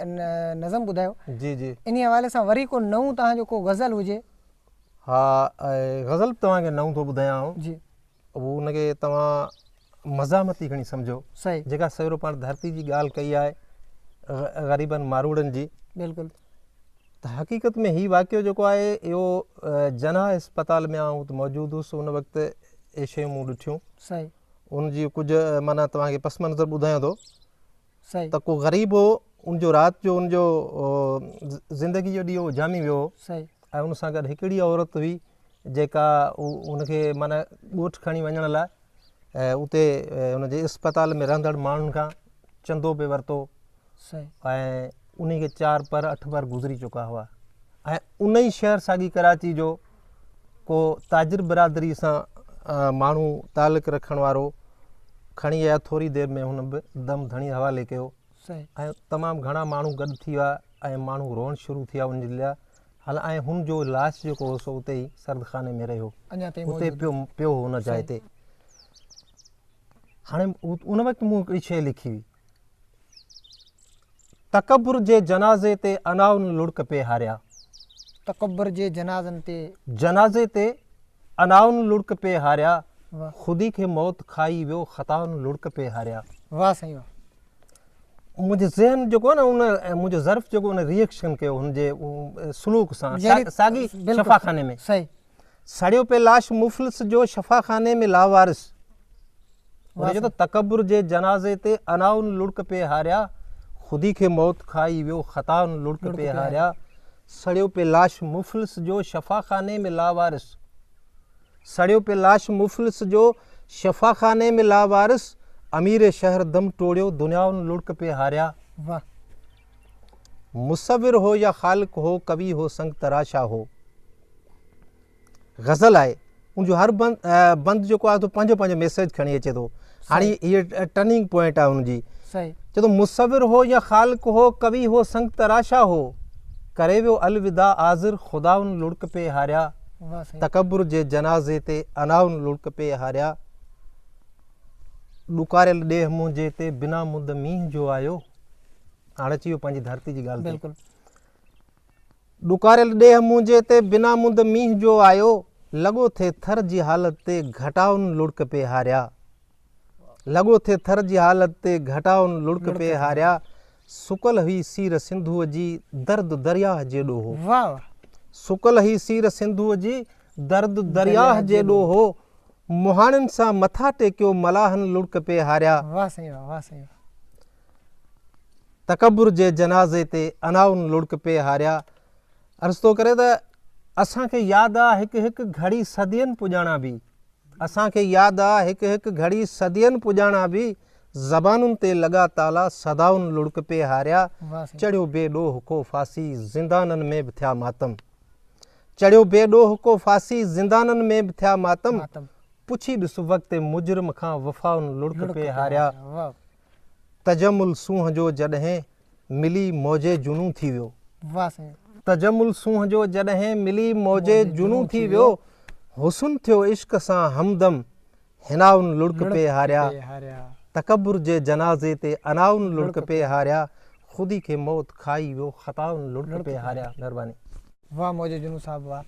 نظم ٻڌايو. جي جي. انهي حوالي سان وري ڪو نئون توهان جو ڪو غزل هجي. ها غزل به توهان کي نئون ٿو ٻڌايان آئون. جي. اهو ان کي توهان مزاحمتي کڻي سمجهو. صحيح. جيڪا سويرو پاڻ ڌرتي جي ڳالهه ڪئي آهي غريبن ماروئڙن جي. بلڪل. ته حقيقت ۾ هي واقعو جيڪو آهي اهو جناح اسپتال ۾ آئون ات موجود هوس ان وقت اهي شيون مون ڏٺيون. صحيح. ان جي ڪجهه معنيٰ توهان کي پس منظر ٻڌايان ٿو. صحيح. ته ڪو غريب هو ان جو رات جو ان جو زندگي جو ڏيئو اجهامي ويو هو. صحيح. ۽ ان سان گڏ هڪڙي عورت هئي جيڪا ان کي معنيٰ ڳوٺ کڻي وڃڻ لاء اتي ان جي اسپتال ۾ رهندڙ ماڻهن کان چندو پئي ورتو. صحيح. ۽ انهي کي چار پر اٺ پر گذري چڪا هئا ۽ ان ئي شهر ساڳي ڪراچي جو ڪو تاجر برادري سان ماڻهو تعلق رکڻ وارو کڻي آيا ٿوري دير ۾ هن به دم ڌڻي حوالي ڪيو صحيح. ۽ تمام گهڻا ماڻهو گڏ ٿي ويا ۽ ماڻهو روئڻ شروع ٿي ويا ان جي لاء هل ۽ هن جو لاش جيڪو هو سو اتي ئي سرد خاني ۾ رهيو اڃا تائين اتي موجود پيو پيو هو ان جاء صحيح. تي هاڻي ان وقت مون هڪڙي شيء لکي هئي تڪبر جي جنازي تي انائن لڙڪ پي هاريا. تڪبر جي جنازن تي. جنازي تي انائن لڙڪ پي هاريا. واه. خودي کي موت کائي ويو خطائن لڙڪ پي هاريا. واه سائين واه. منهنجي ذهن جيڪو آهي نه ان منهنجو ظرف جيڪو ان ريئڪشن ڪيو هن جي سلوڪ سان ساڳي شفاخاني ۾. صحيح. سڙيو پئي لاش مفلس جو شفاخاني ۾ لاوارث. هن چيو ته تڪبر جي جنازي تي انائن لڙڪ پئي هاريا، خودي کي موت کائي ويو خطائن لڙڪ پئي هاريا، سڙيو پئي لاش مفلس جو شفاخاني ۾ لاوارث. سڙيو پئي لاش مفلس جو شفاخاني ۾ لاوارث، امير شهر دم ٽوڙيو دنيائن لڙڪ پئي هاريا. واه. مصور هو يا خالق هو ڪوي هو سنگ تراشا هو. غزل آهي ان جو هر بند بند جيڪو آهي سو پنهنجو پنهنجو ميسيج کڻي اچي ٿو هاڻي هي ٽرننگ پوائنٽ آهي ان جي صحيح چي ٿو مصور هو يا خالق هو ڪوي هو سنگ تراشا هو ڪري ويو الوداع آذر خدائن لڙڪ پي هاريا تڪبر جي جنازي تي انائن لڙڪ پي هاريا ڏڪاريل ڏيهه منهنجي تي بنا مند مينهن جو آيو هاڻي اچي ويو پنهنجي ڌرتي جي ڳالهه تي بلڪل ڏڪاريل ڏيهه منهنجي تي بنا مند مينهن جو آيو، لڳو ٿي ٿر جي حالت تي گهٽائن لڙڪ پئي هاريا. لڳو ٿي ٿر جي حالت تي گهٽائن لڙڪ پئي هاريا. سڪل هئي سير سنڌوء جي درد درياهه جيڏو هو. واهه واهه. سڪل هئي سير سنڌوء جي درد درياهه جيڏو هو. مهاڻين سان مٿا ٽيڪيو ملاحن لڙڪ پئي هاريا. واهه سائين واهه واهه سائين واهه. تڪبر جي جنازي تي انائن لڙڪ پئي هاريا. عرض ٿو ڪري ته اسان کي ياد آ هڪ هڪ گهڙي صدين پڄاڻا به اسان کي ياد آ هڪ هڪ گهڙي صدين پڄاڻا به زبانن تي لڳا تالا صدائن لڙڪ پئي هاريا. چڙهيو بي ڏوهه ڪو ڦاسي زندانن ۾ به ٿيا ماتم چڙهيو بي ڏوهه ڪو ڦاسي زندانن ۾ به ٿيا ماتم پڇي ڏس وقت مجرم کان وفائن لڙڪ پئي هاريا. تجمل سونهن جو جڏهن ملي موجي جنون ٿي ويو. واه سائين. تجمل سونهن جو جڏهن ملي موجي جنون ٿي ويو. حسن ٿيو عشق سان همدم حنائن لڙڪ پئي هاريا. تڪبر جي جنازي تي انائن لڙڪ پئي هاريا. خودي کي موت کائي ويو خطائن لڙڪ پئي هاريا. مهرباني. واه موجي جنون صاحب واه.